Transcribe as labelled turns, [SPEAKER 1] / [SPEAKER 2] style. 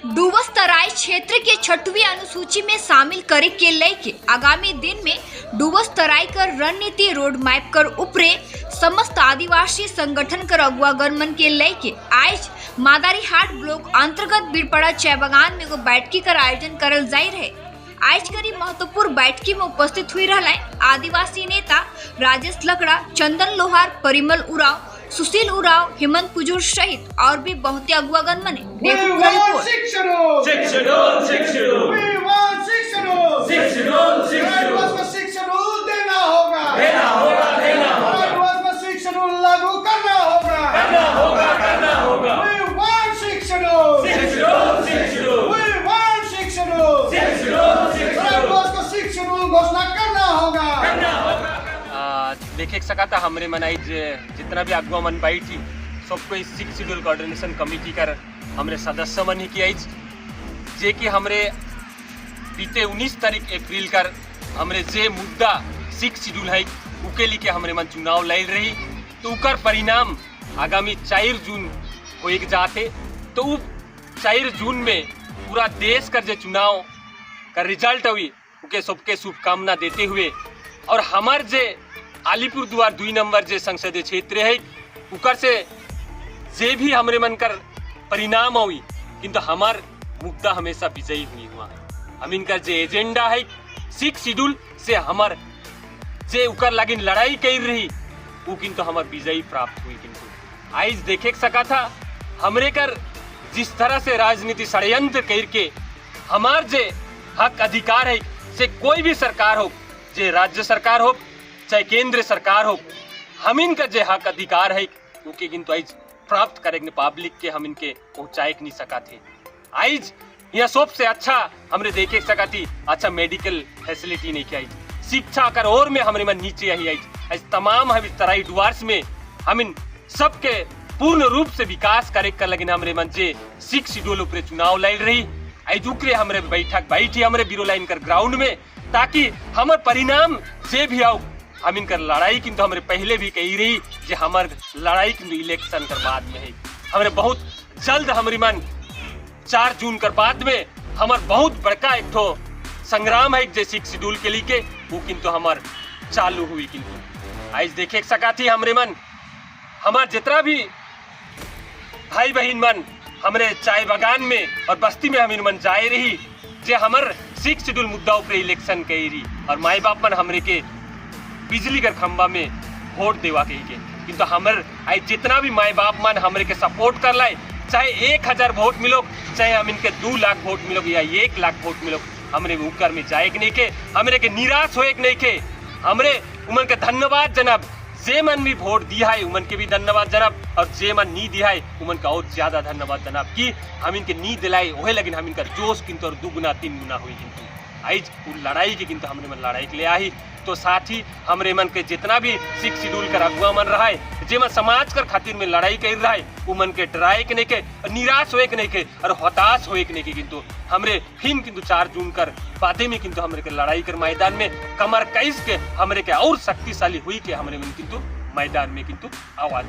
[SPEAKER 1] डुबस तराई क्षेत्र के छठवीं अनुसूची में शामिल करे के लेके आगामी दिन में डुबस तराई कर रणनीति रोड मैप कर उपरे समस्त आदिवासी संगठन कर अगुवागण मन के लेके आज मादारीहाट ब्लॉक अंतर्गत बीरपाड़ा चाय बागान में एगो बैठकी कर आयोजन करल जाय रहे। आज करी महत्वपूर्ण बैठकी में उपस्थित हुई रहा आदिवासी नेता राजेश लकड़ा, चंदन लोहार, परिमल उराव, सुशील उराव, हेमंत कुजूर सहित और भी बहुत ही अगुवागण मने।
[SPEAKER 2] We
[SPEAKER 1] देखो पूरा
[SPEAKER 2] want
[SPEAKER 1] report.
[SPEAKER 2] Six schedule.
[SPEAKER 3] Six schedule, six schedule.
[SPEAKER 2] We want six schedule.
[SPEAKER 3] Six schedule, six schedule.
[SPEAKER 2] Rajvas को सिक्स शेड्यूल देना होगा।
[SPEAKER 3] देना होगा, देना होगा।
[SPEAKER 2] राजवास को सिक्स शेड्यूल लागू करना होगा।
[SPEAKER 3] करना होगा, करना होगा।
[SPEAKER 2] We want six schedule.
[SPEAKER 3] Six schedule, six schedule.
[SPEAKER 2] We want six schedule.
[SPEAKER 3] Six schedule, six schedule.
[SPEAKER 2] Rajvas को सिक्स शेड्यूल घोषणा करना होगा।
[SPEAKER 3] करना होगा।
[SPEAKER 4] देखे सकता हमरे मनाई जितना भी अगुआ मन बैठी, सबको इस सिक्स शेड्यूल कोऑर्डिनेशन कमेटी कर हमरे सदस्य मन ही की आइज, जे कि हमरे बीते 19 तारीख अप्रैल कर हमरे जे मुद्दा सिक्स शेड्यूल है, उके लिए हमरे मन चुनाव लड़ रही, तो उकर परिणाम आगामी 4 जून हो एक जाते। तो उ 4 जून में पूरा देश कर जे चुनाव का रिजल्ट हुई, उके सबके शुभकामना देते हुए और हमार जे अलीपुर द्वार 2 नंबर जे संसदीय क्षेत्र है, उकर से जे भी हमरे मन कर परिणाम हुई, किंतु हमार मुद्दा हमेशा विजयी हुई हुआ। हम इनका जे एजेंडा है सिक्स शेड्यूल से, हमार जे उकर लागिन लड़ाई कर रही, वो किंतु हमार विजयी प्राप्त हुई। किंतु आइज देखे सका था हमरे कर जिस तरह से राजनीति षड्यंत्र करके हमार जे हक अधिकार है, से कोई भी सरकार हो, जे राज्य सरकार हो चाहे केंद्र सरकार हो, हम इनका जे हक अधिकार है, उके किंतु आइज प्राप्त करे पब्लिक के हम इनके पहुंचाए नहीं सका थे। आइज यह सबसे अच्छा हमरे देखे सका थी, अच्छा मेडिकल फैसिलिटी नहीं की। आइज शिक्षा कर और में हमरे मन नीचे आई। आइज आज तमाम हम तराई डुआर्स में हम इन सबके पूर्ण रूप से विकास करे कर लगिन हमरे मन जे सिक्स शेड्यूल ऊपर चुनाव लड़ रही, आइज उकरे हमरे बैठक बैठी हमरे बीरो लाइन कर ग्राउंड में, ताकि हमर परिणाम जे भी आओ, हम इनकर लड़ाई किंतु हमरे पहले भी कही रही जे हमर लड़ाई किंतु इलेक्शन कर बाद में है। हमरे बहुत जल्द हमरी मन 4 जून कर बाद में हमर बहुत बड़का एक ठो संग्राम है जे सिक्स शेड्यूल के लिए, वो किंतु हमर चालू हुई। किंतु आज देखे सका थी हमरे मन हमार जितना भी भाई बहन मन हमरे चाय बागान में और बस्ती में हम मन जाए रही, जे हमर सिक्स शेड्यूल मुद्दा ऊपर इलेक्शन कही रही और माई बाप मन हमरे के बिजली कर खंबा में वोट देवा कही के, किंतु हमर आई जितना भी माई बाप मन हमरे के सपोर्ट कर लाए, चाहे 1000 वोट मिलो, चाहे हम इनके 2 लाख वोट मिलो या 1 लाख वोट मिलो, हमरे ऊकर में जाए के नहीं के, हमरे के निराश होए के नहीं के। हमरे उमन के धन्यवाद जनाब, जे मन भी वोट दिया है उमन के भी धन्यवाद जनाब और जे मन नी दिया है उमन का और ज्यादा धन्यवाद जनाब, कि हम इनके नी दिलाए ओहे लेकिन हम इनका जोश किंतु और दुगुना तीन गुना हुई। किंतु आइज उ लड़ाई के किंतु हमरे मन लड़ाई के ले आई। तो साथ ही हमरे मन के जितना भी सिक्स शेड्यूल कर अगुआ मन रहा है, जे मन समाज कर खातिर में लड़ाई कर रहा है, उ मन के डराए के नहीं के, निराश होए के नहीं के और हताश होए के नहीं के। किंतु हमरे फिर किंतु 4 जून कर बादे में किंतु हमरे के लड़ाई कर मैदान में कमर कैस के हमरे के और शक्तिशाली हुई के हमरे मन किंतु मैदान में किंतु आवाज।